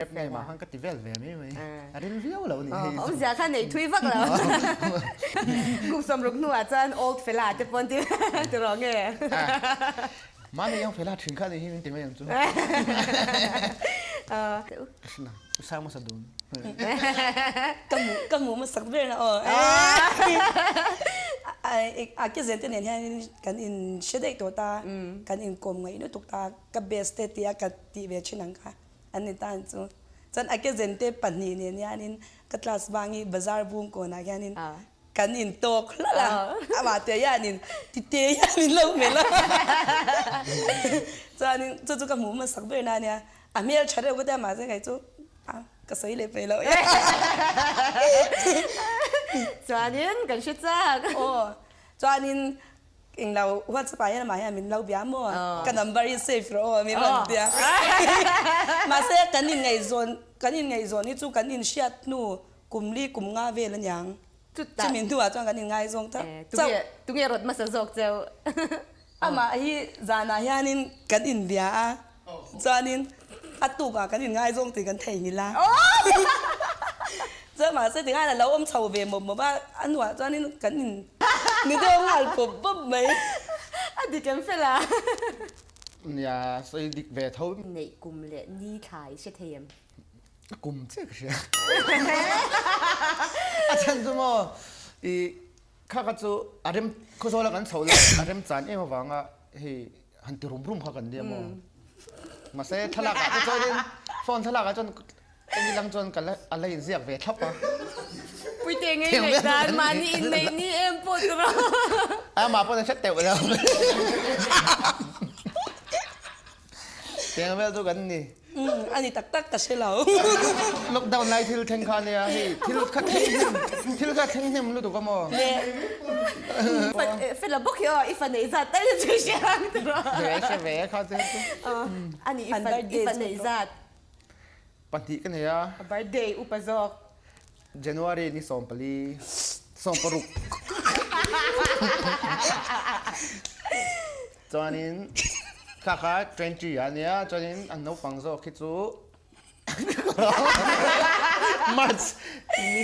Rap name ah khan ka ti vel ve mai mai. A ril viau lo ni hei. Awmzia kha nei thui vak lo. Kum 60 hnuah chuan old fella te pawn ti ti rawh nge. Mahni young fella thin kha ni hi min ti mai ang chu. Krishna, u sang hmasa dun. Ka hmu ka hmu hmasak ber na aw. A ke zen te nen hian kan in hre daih tawh ta, kan inkawm ngaih lutuk ta, ka best te tia ka tih ve thin ang kha. An ni tan chu. Chuan a kezen te pahnih nen hianin ka class bang hi bazar bung kawnah hianin kan in tawk hlawlh a, amah te hianin tite hian min lo hmelh a. Chuanin chu chu ka hmuh hmasak ber na ania, a hmel tha reuh ka tia mahse kei chu a ka sawi leh peih loh e. Chuanin kan hre chak. Aw, chuanin Englo WhatsApp ah hian amah hian min lo bia maw? Ka number hi save rawh aw min rawn tia. Mahse kan inngaihzawn kan inngaihzawn hi chu kan inhriat hnu kum li kum nga vel aniang. Chumi hnuah chuan kan inngaizawng ta chauh. Tunge rawt hmasa zawk cheu? Amah hi zanah hianin kan inbia a, chuanin a tukah kan inngaizawng tih kan theihnghilh a. Chuan mahse tikhan a lo awm chho ve mawp mawp a, a hnuah chuanin kan in ni deuh nghal pawp pawp mai. A dik em fel a? Nia, sawi dik ve tho. Neih kum leh ni thla i hre thei em? Kum chiah ka hria. A chhan chu maw i kha kha chu a rem khawzawl a kan chhoh la a rem chan em avanga hei han ti rum rum kha kan nia maw. Mahse thlalak ah te chuanin phone thlalak ah chuan Eng ilang chuan ka la a la inziak ve thlap a. Puite ngei ngaih dan mahni inneih ni em pawh tur a. Amah pawn a hre teuh lo. Tiang vel chu kan ni. Umm a ni tak tak ka hre lo. Lockdown lai thil thleng kha nia hei thil kha thleng hnem thil kha thleng hnem lutuk a maw. Le Fela bawk hi aw i fa neih zat tal chu hria ang tur a. Ve hre ve kha chu. A ni i fa neih zat. Pahnih ka nei a. A birthday upa zawk. January ni 14, 16. Chuanin kha kha 20 a nia, chuanin an naupang zawk hi chu March ni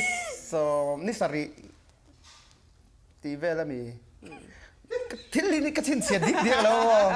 sawm ni sarih tih vel a mi. Thil hi ka chhinchhiat dik diak lo aw.